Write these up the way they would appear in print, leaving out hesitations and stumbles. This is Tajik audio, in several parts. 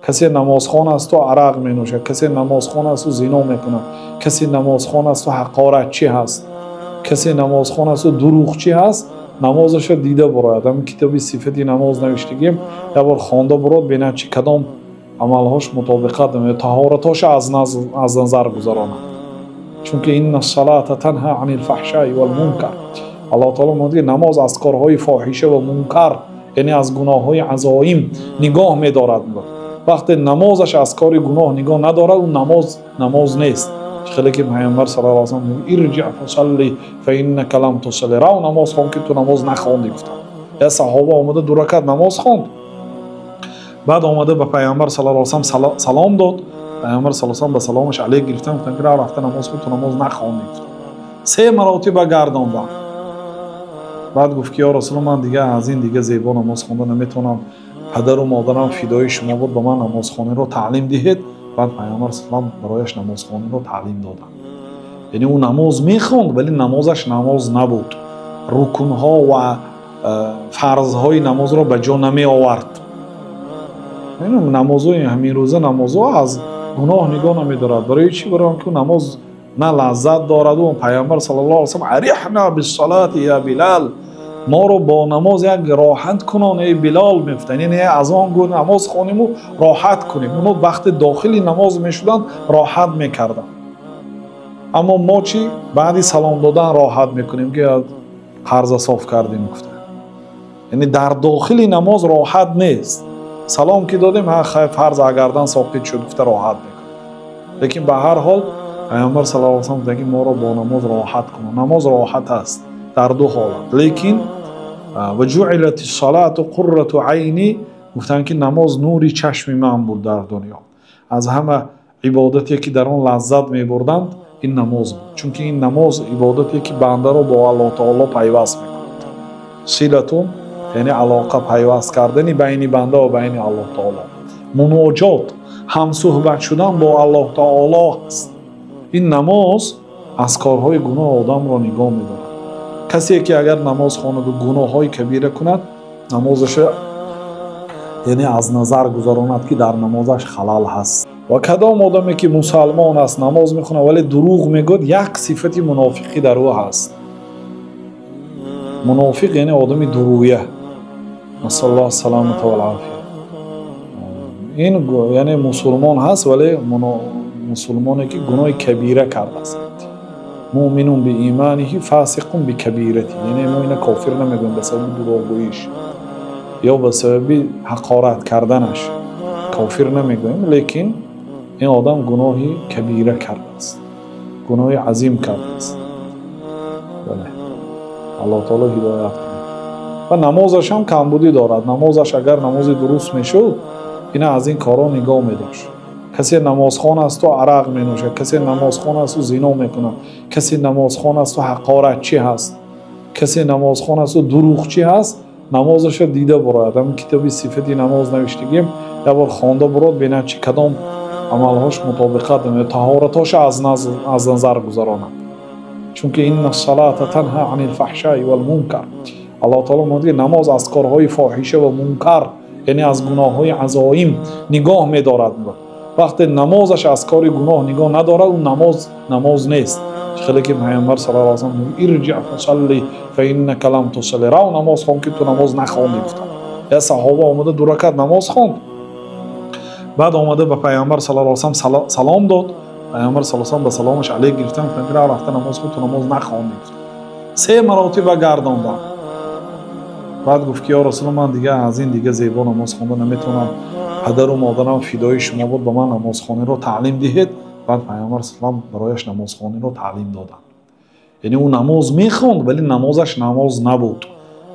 Касе намозхон аст ва арақ менӯшад, касе намозхон аст ва зино мекунад, касе намозхон аст ва ҳақоратчӣ ҳаст, касе намозхон аст ва дурӯғчӣ ҳаст, намозашро дида барояд. Ҳамин китоби сифати намоз навиштагием, як бор хонда барод, бинад чи кадом амалҳош мутобиқат намеёбад, таҳоратҳоша аз назар гузаронад. Чунки инна ссалата танҳа анил фаҳшаи вал мункар. Аллоҳ таоло мегӯяд, намоз аз корҳои фоҳиша ва мункар, яъне аз гуноҳҳои азоим нигоҳ медорад. Вақте намозаш аз кори гуноҳ нигоҳ надорад, ӯ намоз намоз нест. Хеле ки Пайғамбар саллаллоҳу алайҳи васаллам мегӯяд: ирҷи фасалли фа иннака лам тусалли. Рав намоз хон, ки ту намоз нахондӣ, гуфтанд. Як саҳоба омада ду ракат намоз хонд, баъд омада ба Пайғамбар саллаллоҳу алайҳи васаллам салом дод. Пайғамбар саллаллоҳу алайҳи васаллам ба саломаш алайк гирифтанд, гуфтанд ки рав рафта намоз хон, ту намоз нахондӣ, гуфтанд. Се маротиба гардонданд. Баъд гуфт ки ё Расулуллоҳ, ман дига аз ин дига зебо намоз хонда наметавонам, падару модарам фидои шумо буд, ба ман намозхониро таълим диҳед. Баъд Пайғамбар саллаллоҳу алайҳи васаллам барояш намозхониро таълим доданд. Яъне ӯ намоз мехонд, вале намозаш намоз набуд. Рукнҳо ва фарзҳои намозро ба ҷо намеовард. Намозҳои ҳамин рӯза намозҳо аз гуноҳ нигоҳ намедорад. Барои чӣ? Барои он ки намоз на лаззат дорад. Пайғамбар саллаллоҳу алайҳи васаллам: арихна биссалати я Билал, моро бо намоз як роҳат кунон, эй Билол, мегуфтанд. Яъне аз он гӯ намоз хониму роҳат кунем. Оно вақте дохили намоз мешуданд, роҳат мекарданд. Аммо мо чӣ? Баъди салом додан роҳат мекунем, ки қарза соф кардем, гуфта. Яъне дар дохили намоз роҳат нест. Салом ки додем, ҳа, хайр, фарз агардан соқит шуд, гуфта роҳат мекунем. Лекин ба ҳар ҳол Пайғамбар саллаллоҳу алайҳи васаллам гуфтанд, ки моро бо намоз роҳат кун. Намоз роҳат аст дар ду ҳолат, лекин ва ҷуилат ссалату қуррату айни, гуфтанд ки намоз нури чашми ман буд дар дунё. Аз ҳама ибодате ки дар он лаззат мебурданд, ин намоз буд, чунки ин намоз ибодате ки бандаро бо Аллоҳ таоло пайваст мекунад. Силатун, яъне алоқа пайваст кардани байни банда ва байни Аллоҳ таоло, муноҷот, ҳамсӯҳбат шудан бо Аллоҳ таоло аст. Ин намоз аз корҳои гуноҳ одамро нигоҳ медорад. Касе ки агар намоз хонаду гуноҳҳои кабира кунад, намозаша яъне аз назар гузаронад, ки дар намозаш халал ҳаст. Ва кадом одаме ки мусалмон аст, намоз мехонад, вале дурӯғ мегӯяд, як сифати мунофиқӣ дар ӯ ҳаст. Мунофиқ яъне одами дурӯя, насаллоҳ саламата валъофия. Ин яъне мусулмон ҳаст, вале мусулмоне ки гуноҳи кабира кардааст. Муъминун бииманиҳи фасиқун бикабирати. Яъне мо ина кофир намегӯем ба сабаби дурӯғгӯиш ё ба сабаби ҳақорат карданаш кофир намегӯем, лекин ин одам гуноҳи кабира кардааст, гуноҳи азим кардааст. Бале, Аллоҳ таоло ҳидоят кунад. Ва намозаш ҳам камбудӣ дорад. Намозаш агар намози дуруст мешуд, ина аз ин корҳо нигоҳ медошт. Касе намозхон асту арақ менӯшад, касе намозхон асту зино мекунад, касе намозхон асту ҳақоратчӣ ҳаст, касе намозхон асту дурӯғчӣ ҳаст, намозашро дида барояд. Ҳамин китоби сифати намоз навиштагием, як бор хонда барод, бинад чи кадом амалҳош мутобиқат намеёбад, таҳоратҳоша аз назар гузаронад. Чунки инна ссалата танҳа анил фаҳшаи вал мункар. Аллоҳ таоло мегӯяд, намоз аз корҳои фоҳиша ва мункар, яъне аз гуноҳҳои азоим нигоҳ медорад. Вақте намозаш аз кори гуноҳ нигоҳ надорад, ӯ намоз намоз нест. Хеле ки Пайғамбар саллаллоҳу алайҳи васаллам: ирҷи фасалли фа иннака лам тусалли, рав намоз хон, ки ту намоз нахондӣ, гуфтанд. Як саҳоба омада ду ракат намоз хонд, баъд омада ба Пайғамбар саллаллоҳу алайҳи васаллам салом дод. Пайғамбар саллаллоҳу алайҳи васаллам ба саломаш алайк гирифтанд, гуфтанд ки рав рафта намоз хон, ту намоз нахондӣ, гуфтанд. Се маротиба гардонданд. Баъд гуфт ки ё Расулуллоҳ, ман дига аз ин дига зебо намоз хонда наметавонам, падару модарам фидои шумо буд, ба ман намозхониро таълим диҳед. Баъд Пайғамбар саллаллоҳу барояш намозхониро таълим доданд. Яъне ӯ намоз мехонд, вале намозаш намоз набуд.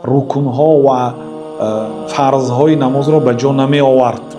Рукнҳо ва фарзҳои намозро ба ҷо намеовард.